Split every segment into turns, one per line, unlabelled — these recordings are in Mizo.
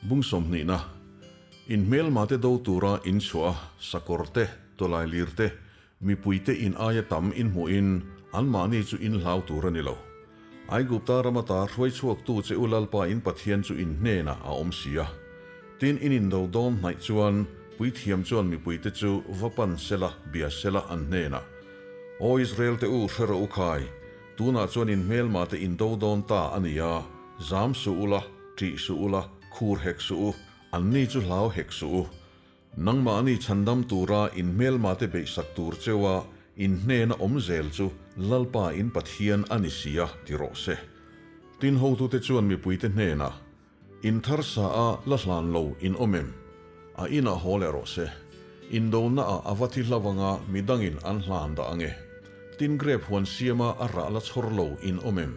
Bung sawmhnihna, In hmelmate do tura in chhuah a, sakawr te, tawlailir te, mipuite in aia tam in hmuhin anmahni chu in hlau tur a ni lo. Aigupta rama ta hruai chhuaktu che u Lalpa in Pathian chu in hnenah a awm si a. Tin, in indo dawn hnaih chuan puithiam chuan mipuite chu va pan sela, bia sela an hnenah, Aw Israel te u, hre rawh u khai, tunah chuan in hmelmate indo dawn ta a ni a, zam suh ula, ṭih suh ula, khur hek suh u, anni chu hlau hek suh u. Nangmahni chhandam tura in hmelmate beihsak tur cheua in hnena awm zel chu Lalpa in Pathian a ni si a, ti rawh se. Tin hotute chuan mipuite hnenah, In thar sa a la hlan lo in awm em? A inah haw leh rawh se. Indonaah a va thi hlau anga midangin an hlan dah ange. Tin grep huan siama a rah la chhawr lo in awm em?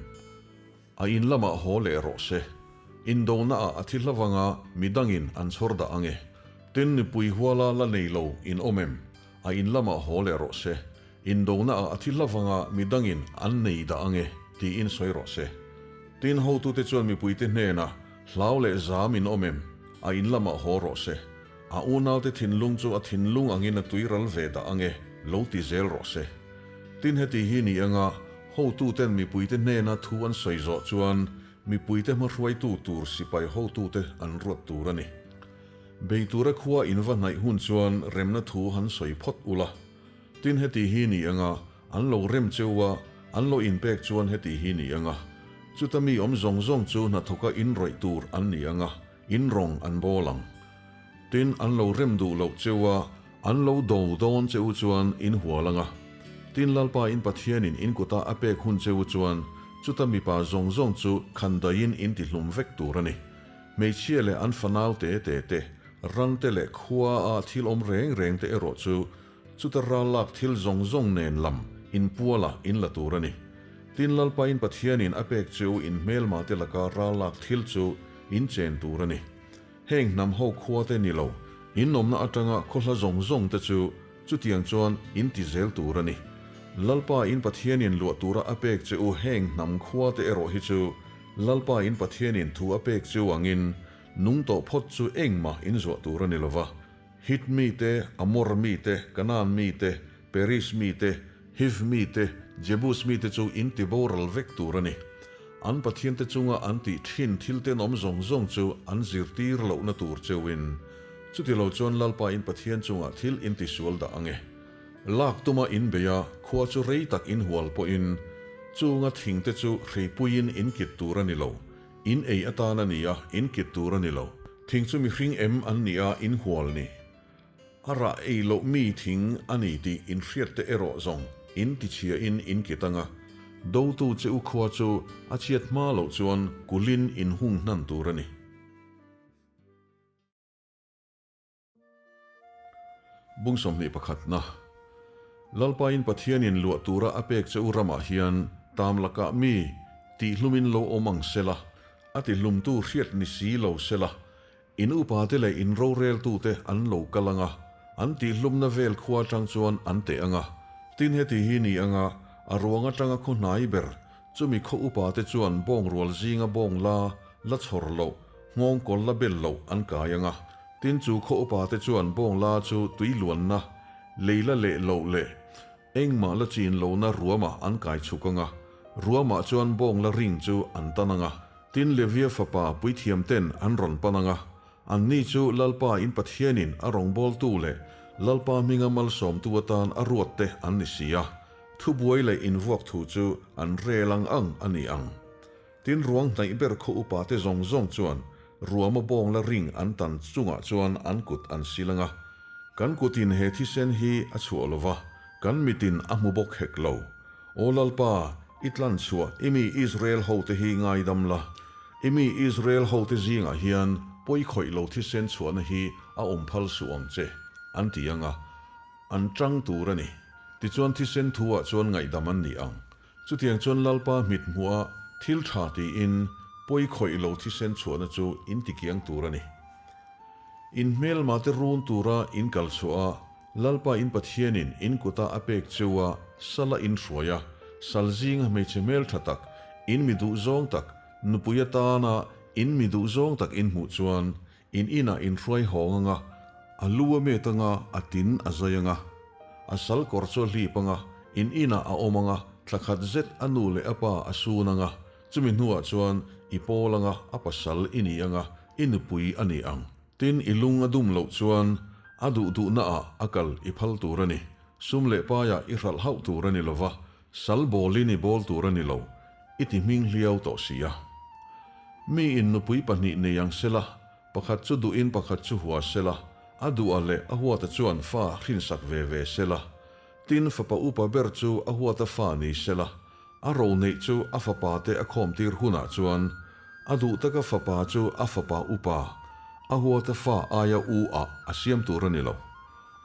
A in lamah haw leh rawh se. Indonaah a thi hlau anga midangin an chhawr dah ange. Tin nipui huala la nei lo in awm em? A in lamah haw leh rawh se. Indonaah a thi hlau anga midangin an nei dah ange, tiin sawi rawh se. Tin hotute chuan mipuite hnenah, Hlau leh zam in awm em? A in lamah haw rawh se. A unaute thinlung chu a thinlung angin a tuiral ve dah ange, lo ti zel rawh se. Tin heti hi ni anga hotuten mipuite hnena thu an sawi zawh chuan mipuite hmahruaitu tur sipai hotute an ruat tur a ni. Bei tura khua in va hnaih hun chuan remna thu han sawi phawt ula. Tin heti hi ni anga an lo rem cheu a, an lo inpek chuan heti hi ni anga chuta mi awm zawng zawng chu hnathawka inrawih tur an ni anga in rawng an bawl ang. Tin, an lo rem duh loh cheu a, an lo do dawn che u chuan in hual ang a. Tin, Lalpa in Pathianin in kuta a pek hun che u chuan chuta mipa zawng zawng chu khan daihin in ti hlum vek tur a ni. Hmeichhia leh an fanau te te te, ran te leh khua a thil awm reng reng te erawh chu chuta ral lak thil zawng zawng nen lam in pualah in la tur a ni. Tin, Lalpa in Pathianin a pek che u in hmelma te laka ral lak thil chu in chen tur a ni. Heng hnam ho khua te ni lo, in awmna atanga khaw hla zawng zawng te chu chutiang chuan in ti zel tur a ni. Lalpa in Pathianin luah tura a pek che u heng hnam khua te erawh hi chu Lalpa in Pathianin thu a pek che u angin nung tawh phawt chu engmah in zuah tur a ni lova. Hit mi te, Amor mi te, Kanaan mi te, Peris mi te, Hiv mi te, Jebus mi te chu in ti boral vek tur a ni. An pathiante chunga an tih thin thil tenawm zawng zawng chu an zirtir lohna tur cheuhin, chuti lo chuan Lalpa in Pathian chungah thil in ti sual dah ang e. Lak tuma in bei a, khua chu rei tak in hual pawhin, chunga thing te chu hreipuiin in kit tur a ni lo, in ei atan a ni a, in kit tur a ni lo. Thing chu mihring em an ni a, in hual ni. A rah ei loh mi thing a ni tih in hriat te erawh zawng in ti chhia in in kit anga, dotu che u khua chu a chhiat hma loh chuan kulhin in hung hnan tur a ni. Bung 21na. Lalpa in Pathian in luah tura a pek che u ramah hian tam lakah mi tihlumin lo awm ang sela, a tihlumtu hriat ni si lo sela, In upate leh in roreltute an lo kal ang a, an tihhlumna vel khua atang chuan an teh ang a. Tin heti hi ni ang a, a ruang atanga khaw hnai ber, chumi khaw upate chuan bawng rual zinga bawng la, la chhawr loh, nghawng kawl la bel loh an kai ang a. Tin chu khaw upate chuan bawng la chu tui luanna, lei la leh loh leh engmah la chin lohna ruamah an kai chhuk ang a, ruamah chuan bawng la ring chu an tan ang a. Tin, Levia fapa puithiamten an rawn pan ang a, anni chu Lalpa in Pathianin a rawngbawltu leh Lalpa hminga malsawmtu atan a ruatte an ni si a, thubuai leh invuak thu chu an rel ang ang a ni ang. Tin, ruang hnaih ber khaw upate zawng zawng chuan ruama bawng la ring an tan chungah chuan an kut an sil ang a, Kan kutin he thisen hi a chhuah lo va, kan mitin a hmu bawk hek lo. Aw Lalpa, i tlan chhuah i mi Israel hote hi ngaidam la, i mi Israel hote zingah hian pawi khawih lo thisen chhuahna hi a awm phal suh ang che, an ti ang a, an tang tur a ni. Tichuan thisen thuah chuan ngaihdam an ni ang. Chutiang chuan Lalpa hmit hmuha thil tha tiin pawi khawih lo thisen chhuahna chu in tikiang tur a ni. In hmelmate run tura in kal chhuah a, Lalpa in Pathianin in kuta a pek cheu a, sal a inhruai a, sal zinga hmeichhe hmeltha tak, in mi duhzawng tak, nupui atana in mi duhzawng tak in hmuh chuan, In inah in hruai hawng anga, a lu a met anga, a tin a zai anga. A sal kawr chu a hlip anga, in inah a awm anga, thla khat zet a nu leh a pa a sun anga, chumi hnuah chuan i pawl anga, a pasal i ni anga, i nupui a ni ang. Tin, i lung a dum loh chuan a duh duhnaah a kal i phal tur a ni. Sum leh paiah i hralh hauh tur a ni lo va, sal bawlin i bawl tur a ni lo, i ti hming hliau tawh si a. Mi in nupui pahnih nei ang sela, pakhat chu duhin pakhat chu hua sela, a duha leh a huata chuan fa hrinsak ve ve sela. Tin, fapa upa ber chu a huata fa ni sela, a ro neih chu a fapa te a khawmtir hunah chuan a duh taka fapa chu a fapa upa, a huata fa aia u ah a siam tur a ni lo.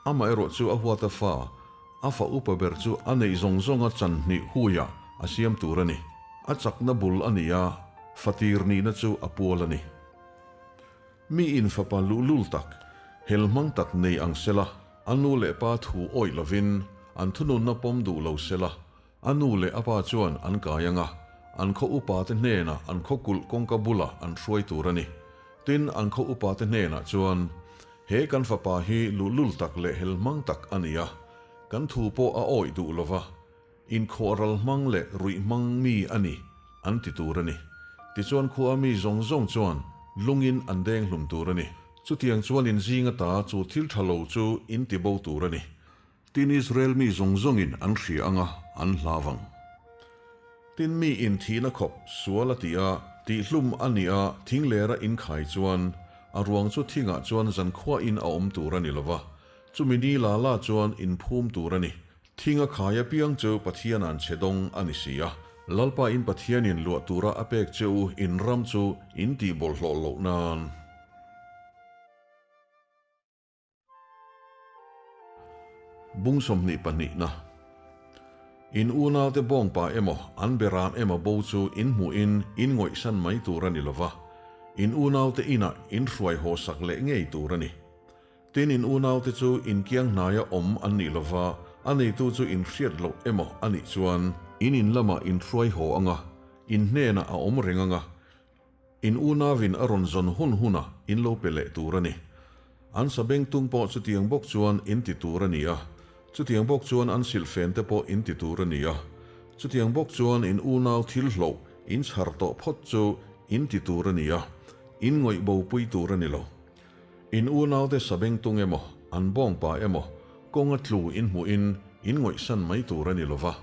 Amaherawh chu a huata fa, a fa upa ber chu a neih zawng zawnga chan hnih huiah a siam tur a ni. A chakna bul a ni a, fa tir nihna chu a pual a ni. Mi in fapa luhlul tak, hel hmang tak nei ang sela, a nu leh pa thu awih lovin an thununna pawm duh lo sela, a nu leh a pa chuan an kai ang a, an khaw upate hnenah an khaw kulh kawngka bulah an hruai tur a ni. Tin, an khaw upate hnenah chuan, He kan fapa hi luhlul tak leh hel hmang tak a ni a, kan thu pawh a awih duh lo va, inkhawh ral hmang leh ruih hmang mi a ni, an ti tur a ni. Tichuan khua mi zawng zawng chuan lungin an deng hlum tur a ni. Chutiang chuan in zing ata chu thil tha lo chu in ti bo tur a ni. Tin Israel mi zawng zawngin an hria anga an hla vang. Tin mi in thihna khawp sual a ti a, tihhlum a nih a thinglera in khai chuan a ruang chu thingah chuan zankhuain a awm tur a ni lova, chumi ni la la chuan in phum tur a ni. Thing a khai apiang chu Pathian an che dawng a ni si a. Lalpa in Pathianin luah tura a pek che u in ram chu in tih bawlhhlawh loh nan. Bung 22na. In unaute bawngpa emaw an beram emaw bo chu in hmuhin in ngawihsan mai tur a ni lova, in unaute inah in hruai haw sak leh ngei tur a ni. Tin, in unaute chu inkiang hnaia awm an nih lova, a neitu chu in hriat loh emaw a nih chuan, in in lamah in hruai haw ang a, in hnenah a awm reng ang a, in unauin a rawn zawn hun hunah in lo pe leh tur a ni. An sabengtung pawh chutiang bawk chuan in ti tur a ni a, chutiang bawk chuan an silhfen te pawh in ti tur a ni a, chutiang bawk chuan in unau thil hloh in chhar tawh phawt chu in ti tur a ni a, in ngawih bopui tur a ni lo. In unaute sabengtung emaw, an bawngpa emaw, kawnga tlu in hmuhin in ngawihsan mai tur a ni lova,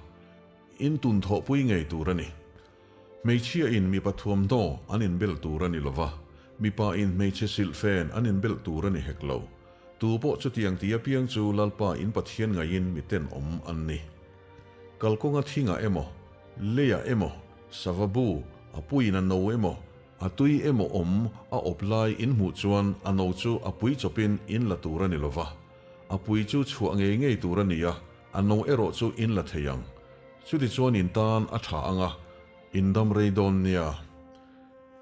in tun thawhpui ngei tur a ni. Hmeichhia in mipa thuamhnaw an inbel tur a ni lova, mipa in hmeichhe silhfen an inbel tur a ni hek lo. Tu pawh chutiang ti apiang chu Lalpa in Pathian ngaiin miten awm an ni. Kalkawnga thingah emaw, leiah emaw, sava bu, a puiin a no emaw, A tui emaw awm a awp lai in hmuh chuan a no chu a pui chawpin in la tur a ni lova, a pui chu chhuah ngei ngei tur a ni a, a no erawh chu in la thei ang. Chutichuan in tan a tha ang a, in dam rei dawn nia.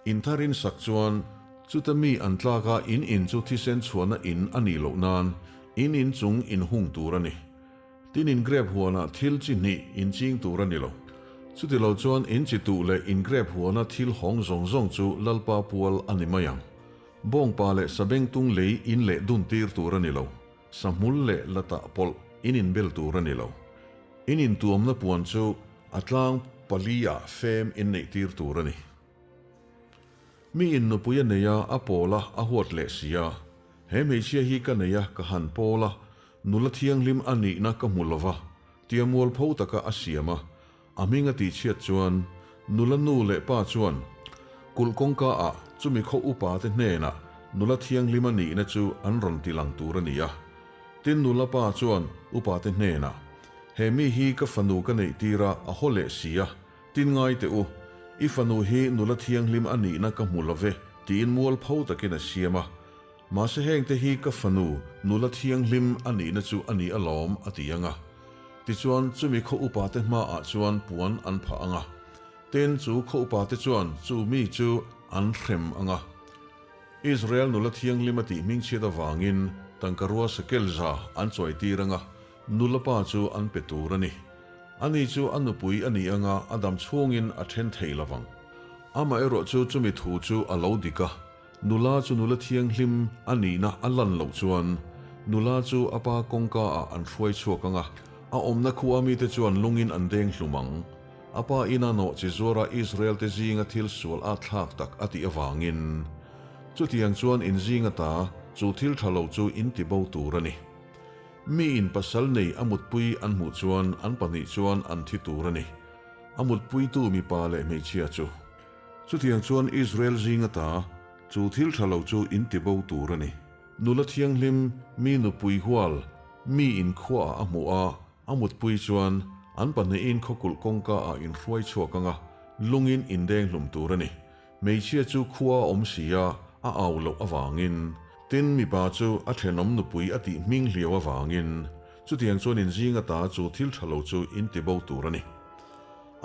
In thar in sak chuan chuta mi an tlak a in in chu thisen chhuahna in a nih loh nan in in chung in hung tur a ni. Tin in grep huanah thil chi hnih in ching tur a ni lo. Chutilo chuan in chi tuh leh in grep huana thil hawng zawng zawng chu Lalpa pual a ni mai ang. Bawngpa leh sabengtung lei in leh dun tir tur a ni lo. Sahmul leh latah pawlh in inbel tur a ni lo. In intuamna puan chu a tlang pali-ah fem in neih tir tur a ni. Mi in nupui a nei a, a pawl a, a huat leh si a. He hmeichhia hi ka nei a, ka han pawl a, nula thianghlim a nihna ka hmu lova, tia mualpho taka a siam a, a hming a tihchhiat chuan nula nu leh pa chuan kulh kawngka ah chumi khaw upa te hnenah nula thianghlim a nihna chu an rawn ti lang tur a ni a. Tin nula pa chuan upa te hnenah, He mi hi ka fanu ka neih tir a, a haw leh si a, Tin ngai teh u, i fanu hi nula thianghlim a nihna ka hmu lo ve, tiin mualpho takin a siam a. Mahse hengte hi ka fanu nula thianghlim a nihna chu a ni alawm, a ti ang a. Tichuan, chumi khaw upate hmaah chuan puan an phah ang a. Tin, chu khaw upate chuan chu mi chu an hrem ang a. Israel nula thianghlim a tih hmingchhiat avangin tangkarua sekel za an chawitir ang a, nula pa chu an pe tur a ni. Ani chu a nupui a ni anga a dam chhungin a then thei lovang. Amaherawh chu chumi thu chu a lo dik a. Nula chu nula thianghlim a nihna a lan loh chuan nula chu a pa kawngka ah an hruai chhuak ang a, a awmna khua mite chuan lungin an deng hlum ang. A pa ina nawh chi zuara Israel-te zinga thil sual at thlak tak a tih avangin chutiang chuan in zinga ta chu thil tha lo chu in ti bo tur a ni. Mi in pasal nei a mutpui an hmuh chuan an pahnih chuan an thi tur a ni. A mutpuitu mipa leh hmeichhia chu. Chutiang chuan Israel zinga ta chu thil tha lo chu in ti bo tur a ni. Nula thianghlim mi nupui hual mi in khuaah a hmuh a, A mutpui chuan an pahnihin khawkulh kawngka ah in hruai chhuak anga lungin in deng hlum tur a ni. Hmeichhia chu khua a awm si a, a au loh avangin. Tin, mipa chu a thenawm nupui a tih hming hliau avangin chutiang chuan in zing ata chu thil tha lo chu in ti bo tur a ni.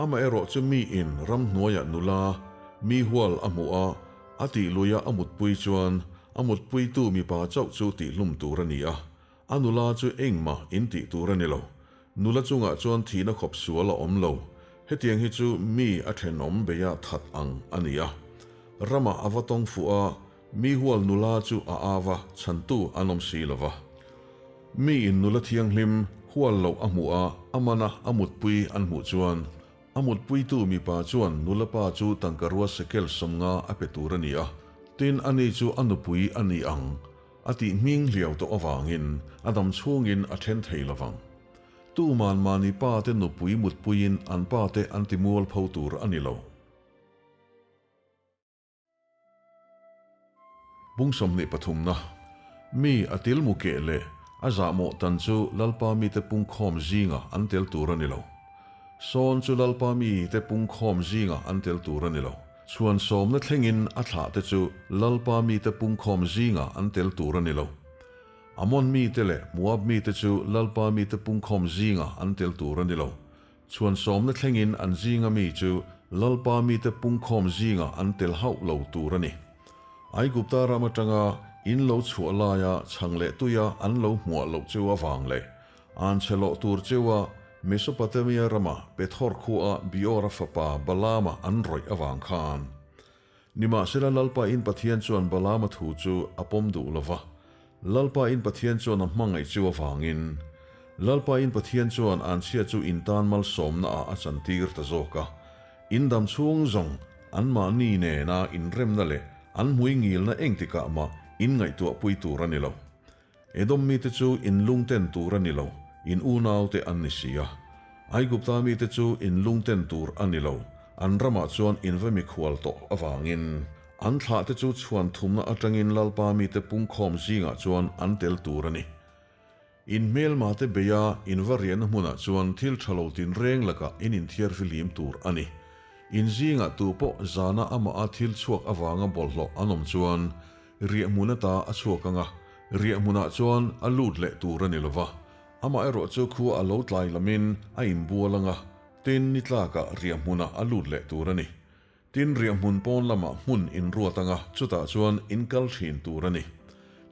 Amaherawh chu mi in ramhnuaiah nula mi hual a hmuh a, a tih luia a mutpui chuan a mutpuitu mipa chauh chu tih hlum tur a ni a, A nula chu engmah in tih tur a ni lo. Nula chungah chuan thihna khawp sual a awm lo. Hetiang hi chu mi a thenawm beia that ang a ni a. Ramah a va tawng fuh a, mi hual nula chu a au a, chhantu an awm si lo va. Mi in nula thianghlim hual loh a hmuh a, a mana a mutpui an hmuh chuan a mutpuitu mipa chuan nula pa chu tangka rua sekel 50 a pe tur a ni a. Tin, ani chu a nupui a ni ang. A tih hming hliau tawh avangin a dam chhungin a then thei lo vang. Tuman mahni pa te nupui mutpuiin an pa te an ti mualpho tur a ni lo. Bung 23 na Mi a til mu keh leh a zahmawh tan chu Lalpa mite pungkhawm zingah an tel tur a ni lo. Sawn chu Lalpa mite pungkhawm zingah an tel tur a ni lo. Chhuan sawmna thlengin a thlahte chu Lalpa mite pungkhawm zingah an tel tur a ni lo. Amon mite leh Moab mite chu Lalpa mite pungkhawm zingah an tel tur a ni lo. Chhuan sawmna thlengin an zinga mi chu Lalpa mite pungkhawm zingah an tel hauh lo tur a ni. Aigupta ram atanga in lo chhuah laia chhang leh tuia an lo hmuah loh cheu avang leh An chhe loh tur cheua Mesopotamia rama Pethor khua Beora fapa Balaama an rawih avang khan. Nimahsela Lalpa in Pathian chuan Balaama thu chu a pawm duh lo va, Lalpa in Pathian chuan a hmangaih chu avangin Lalpa in Pathian chuan an chhia chu in tan malsawmna ah a chantir ta zawk a, in dam chhung zawng anmahni nena inremna leh an hmui ngilna engtikah mah in ngaihtuahpui tur a ni lo. Edom mite chu in lungten tur a ni lo, in unaute an ni si a. Aigupta mite chu in lungten tur a ni lo, an ramah chuan in va mikhual tawh avangin. An thlahte chu chhuan thumna atangin Lalpa mite pungkhawm zingah chuan an tel tur a ni. In hmelmate beia in va riahna hmunah chuan thil tha lo tinreng lakah in inthiar fihlim tur a ni. In zingah tu pawh zana amaha thil chhuak avanga bawlhhlawh an awm chuan Riahhmun ata a chhuak ang a, riahhmunah chuan a lut leh tur a ni lo va. Amaherawhchu khua a lo tlai lamin a inbual ang a, tin ni tlakah riahhmunah a lut leh tur a ni. Tin riahhmun pawn lamah hmun inruat ang a, chutah chuan in kal thin tur a ni.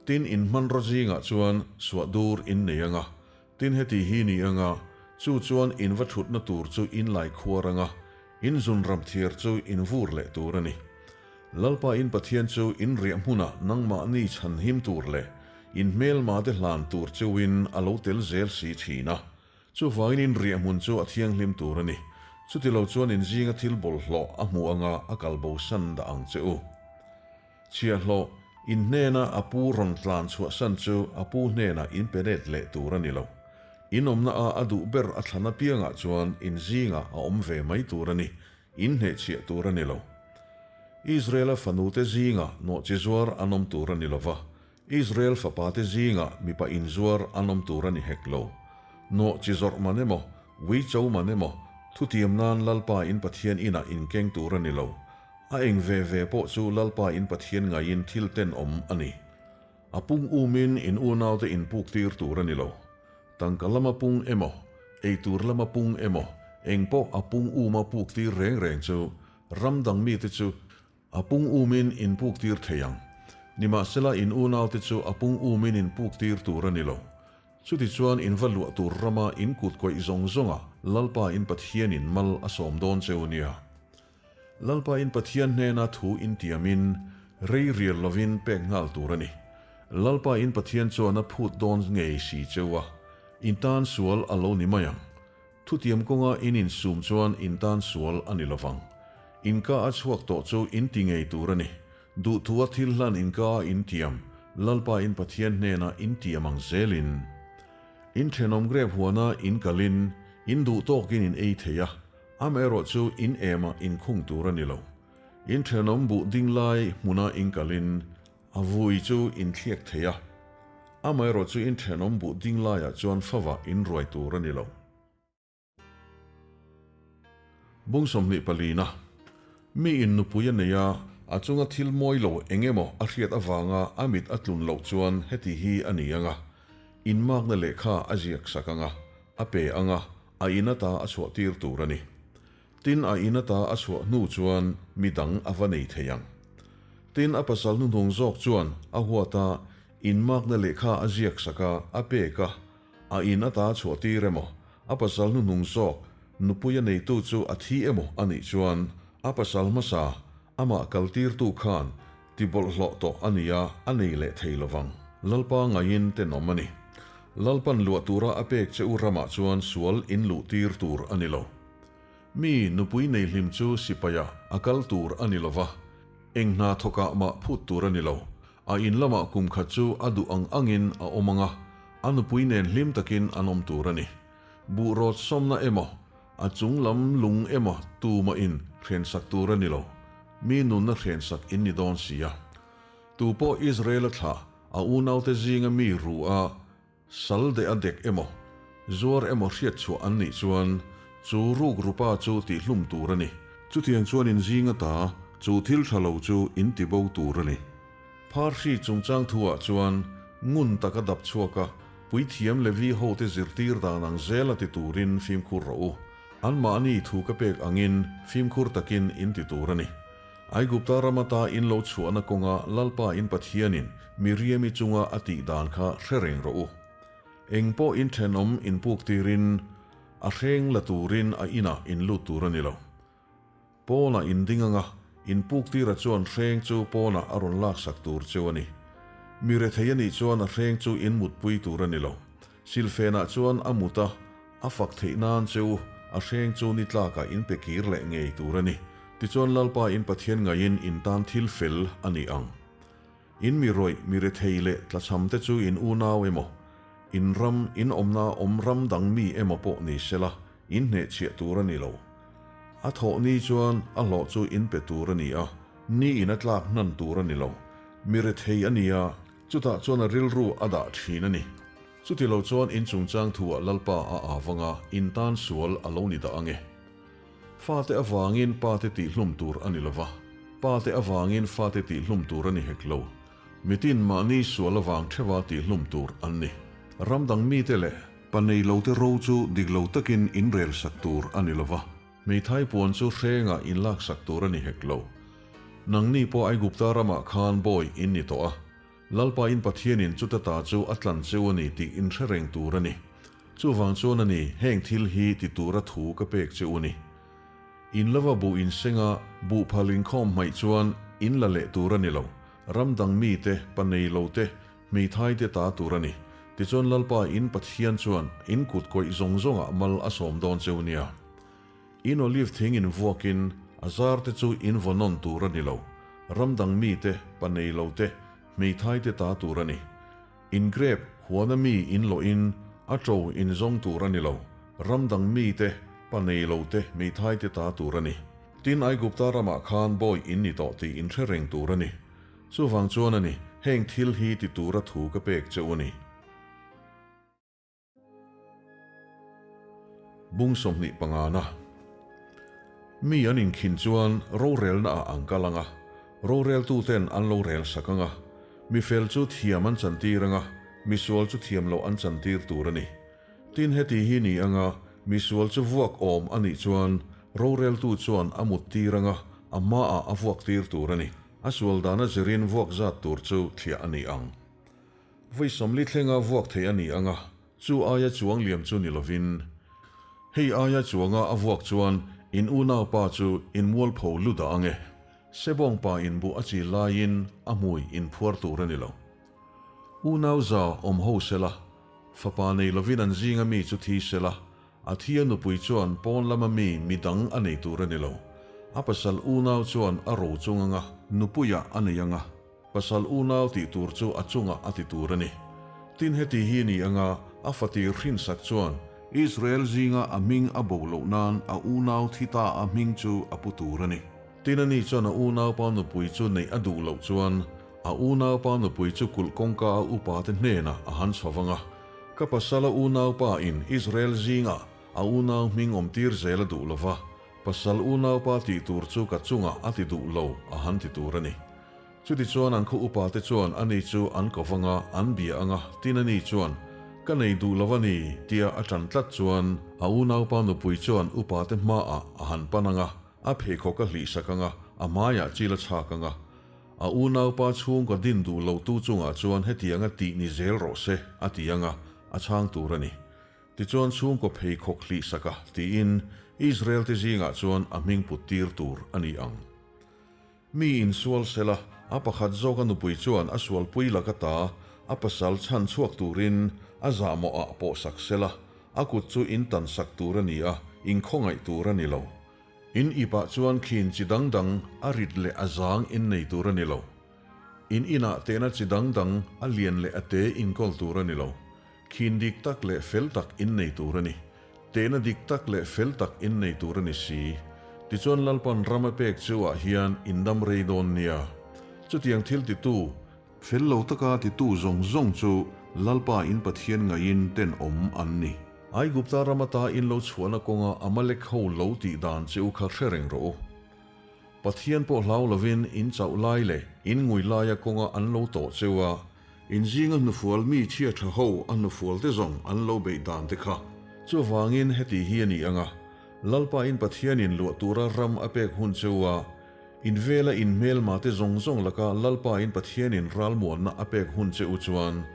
Tin in hmanraw zingah chuan suah dur in nei ang a, tin heti hi ni ang a, chu chuan in va thutna tur chu in lai khuar ang a, in zun ram thiar chu in vur leh tur a ni. Lalpa in Pathian chu in riah hmunah nangmahni chhanhim tur leh in hmelmate hlan tur cheuhin a lo tel zel si thin a. Chuvangin in riah hmun chu a thianghlim tur a ni. Chutilo chuan in zinga thil bawlhhlawh a hmuh anga a kal bo san dah ang che u. Chhiahhlawh, in hnena a pu rawn tlan chhuahsan chu a pu hnenah in pe let leh tur a ni lo. In awmna a a duh ber a thlan apiangah chuan in zingah a awm ve mai tur a ni. In hnehchhiah tur a ni lo. Israela fanute zingah nawhchi zuar an awm tur a ni lo va, Israel fapate zingah mipa inzuar an awm tur a ni hek lo. Nawhchi zawrh man emaw, uicho man emaw, thutiam nan Lalpa in Pathian inah inkeng tur a ni lo. A eng ve ve pawh chu Lalpa in Pathian ngaiin thil tenawm a ni. A pung umin in unaute inpuk tir tur a ni lo. Tangka lama pung emaw, eitur lama pung emaw, eng pawh a pung uma puk tir reng reng chu ram dang mite chu a pung umin in puk tir thei ang. Nimahsela in unaute chu a pung umin in puk tir tur a ni lo. Chutichuan in va luah tur rama in kut kawih zawng zawngah Lalpa in Pathianin mal a sawm dawn cheu nia. Lalpa in Pathian hnena thu in tiamin, Rei rial lovin pek nghal tur a ni. Lalpa in Pathian chuan a phut dawn ngei si cheu a, in tan sual a lo ni mai ang. Thutiam kawnga in insum chuan in tan sual a ni lovang. In ka a chhuak tawh chu in ti ngei tur a ni. Duhthua thil hlan in ka a in tiam, Lalpa in Pathian hnena in tiam ang zelin. In thenawm grep huana in kalin, in duh tawkin in ei thei a, amaherawhchu in emah in khung tur a ni lo. In thenawm buh ding lai hmuna in kalin, a vui chu in thliak thei a. Amaherawhchu in thenawm buh ding laiah chuan favah in ruai tur a ni lo. Bung 24 na, Mi in nupui a nei a, a chunga thil mawi lo eng emaw a hriat avanga a mit a tlun loh chuan heti hi a ni ang a, inmakna lehkha a ziak sak ang a, a pe ang a, a in ata a chhuahtir tur a ni. Tin, a in ata a chhuah hnu chuan mi dang a va nei thei ang. Tin, a pasal hnuhnung zawk chuan a huat a, inmakna lehkha a ziak sak a, a pek a, a in ata a chhuah tir emaw, a pasal hnuhnung zawk nupui a neitu chu a thi emaw a nih chuan a pasal hmasa amah kaltirtu khan ti bawlhhlawh tawh a nia a nei leh thei lovang. Lalpa ngaiin tenawm a ni. Lalpan luah tura a pek che u ramah chuan sual in luh tir tur a ni lo. Mi nupui nei hlim chu sipaia a kal tur a ni lova, eng hna thawkah mah phut tur a ni lo. A in lamah kum khat chu a duh ang angin a awm ang a, a nupui nen hlim takin an awm tur a ni. Buh rawt sawmna emaw, a chung lam lung emaw tumah in hrensak tur a ni lo. Mi nunna hrensak in ni dawn si a. Tu pawh Israel-a thlah, a unaute zinga mi ru a, Sal deh a dek emaw, zuar emaw hriat chhuah an nih chuan chu ruk rupa chu tihhlum tur a ni. Chutiang chuan in zing ata chu thil tha lo chu in ti bo tur a ni. Pharhri chungchang thuah chuan ngun taka dap chhuak a, puithiam Levi hote zirtir dan ang zela ti turin fimkhur rawh u. Anmahni thu ka pek angin fimkhur takin in ti tur a ni. Aigupta ram ata in lo chhuahna kawnga Lalpa in Pathianin Miriami chunga a tih dan kha hre reng rawh u. Eng pawh in thenawm in puk tirin a hreng la turin a inah in lut tur a ni lo. Pawnah in ding anga in puk tira chuan hreng chu pawnah a rawn laksak tur cheu a ni. Mi rethei a nih chuan a hreng chu in mutpui tur a ni lo. Silfenah chuan a mut a, a fak theih nan che u, a hreng chu ni tlakah in pe kir leh ngei tur a ni. Tichuan Lalpa in Pathian ngaiin in tan thil fel a ni ang. In mi rawih, mi rethei leh tlachham te chu in unau emaw, in ram, in awmna awm ram dang mi emaw pawh ni sela, in hnehchhiah tur a ni lo. A thawh ni chuan a hlawh chu in pe tur a ni a, ni in a tlak hnan tur a ni lo. Mi rethei a ni a, Chutah chuan a rilru a dah thin a ni. Chuti lo chuan in chungchang thuah Lalpa a avanga in tan sual a lo ni dah ang e. Fate avangin pate tihhlum tur a ni lova, pate avangin fate tihhlum tur a ni hek lo. Mitin mahni sual avang theuha tihhlum tur an ni. Ram dang mite leh pa nei lote ro chu dik lo takin in rel sak tur a ni lova, hmeithai puan chu hrengah in lak sak tur a ni hek lo. Nangni pawh Aigupta ramah khan bawi in ni tawh a, Lalpa in Pathianin chuta ta chu a tlan cheu a ni tih in hre reng tur a ni. Chuvang chuan a ni, heng thil hi ti tura thu ka pek che u ni. In lova buh in senga buh phal inkhawm hmaih chuan in la leh tur a ni lo, ram dang mite, pa nei lo te, hmeithai te ta tur a ni. Tichuan Lalpa in Pathian chuan in kut kawih zawng zawngah mal a sawm dawn cheu nia. In olive thing in vuakin a zar te chu in vaw nawn tur a ni lo, ram dang mi te, pa nei lo te, hmeithai te ta tur a ni. In grape huana mi in lawh in a to in zawng tur a ni lo, ram dang mi te, pa nei lo te, hmeithai te ta tur a ni. Tin, Aigupta ramah khan bawi in ni tawh tih in hre reng tur a ni. Chuvang chuan a ni, heng thil hi ti tura thu ka pek che u a ni. Bung 25 na. Mi an inkhin chuan rorelna ah an kal ang a, roreltuten an lo rel sak ang a, mi fel chu thiam an chantir ang a, mi sual chu thiam loh an chantir tur a ni. Tin heti hi ni ang a, mi sual chu vuak awm a nih chuan roreltu chuan a mut tir ang a, a hmaah a vuak tir tur a ni. A sual dana zirin vuak zat tur chu thliah a ni ang. Vawi 40 thlenga vuak theih a ni ang a, chu aia chuang liam chu ni lovin, hei aia chuanga a vuak chuan in unaupa chu in mualpho lu dah ang e. Sebawngpa in buh a chil laiin a hmui in phuar tur a ni lo. Unau za awm ho sela, fapa nei lovin an zinga mi chu thi sela, a thia nupui chuan pawn lama mi midang a nei tur a ni lo. A pasal unau chuan a ro chung anga nupuiah a nei anga, pasal unau tih tur chu a chungah a ti tur a ni. Tin heti hi ni anga a fatir hrinsak chuan Israel zinga a hming a bo loh nan a unau thi ta a hming chu a pu tur a ni. Tin ani chuan a unaupa nupui chu neih a duh loh chuan a unaupa nupui chu kulh kawngka a upa te hnenah a han chho vang a, Ka pasala unaupa in Israel zingah a unau hming awm tir zel a duh lova, pasal unaupa tih tur chu ka chungah a ti duh lo a han ti tur a ni. Chutichuan an khaw upa te chuan ani chu an ko vang a, an bia ang a, tin ani chuan, Ka nei duh lo a ni, tia a ṭan tlat chuan a unaupa nupui chuan upa te hmaah a han pan ang a, a pheikhawk a hlihsak ang a, a hmaiah chil a chhak ang a. A unaupa chhungkaw din duh lo tu chungah chuan hetianga tih ni zel rawh se, a ti ang a, a chhang tur a ni. Tichuan chhungkaw pheikhawk hlihsak a, tiin Israel te zingah chuan a hming put tir tur a ni ang. Mi insual sela, a pakhat zawka nupui chuan a sualpui laka ta a pasal chhan chhuak turin a zahmawhah pawh sak sela, a kut chu in tan sak tur a ni a, inkhawngaih tur a ni lo. In ipah chuan khin chi dang dang a rit leh a zang in nei tur a ni lo. In inah tehna chi dang dang a lian leh a te inkawl tur a ni lo. Khin dik tak leh fel tak in nei tur a ni. Tehna dik tak leh fel tak in nei tur a ni si. Tichuan Lalpan ram a pek chu ah hian in dam rei dawn nia. Chutiang thil titu, fel lo taka titu zawng zawng chu Lalpa in Pathian ngaihin tenawm an ni. Aigupta ram ata in lo chhuahna kawnga Amalek ho lo tih dan che u kha hre reng rawh u. Pathian pawh hlau lovin in chauh lai leh in ngui laia kawnga an lo tawh cheu a, in zinga hnufual mi chhia tha ho a hnufual te zawng an lo beih dan te kha. Chuvangin heti hi a ni ang a, Lalpa in Pathianin luah tura ram a pek hun cheu a, in vela in hmelma te zawng zawng laka Lalpa in Pathianin ralmuanna a pek hun che u chuan,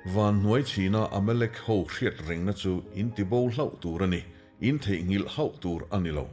van hnuai chhina Amalek ho hriat rengna chu in tibo hlauh tur a ni, in theihnghilh hauh tur a ni lo.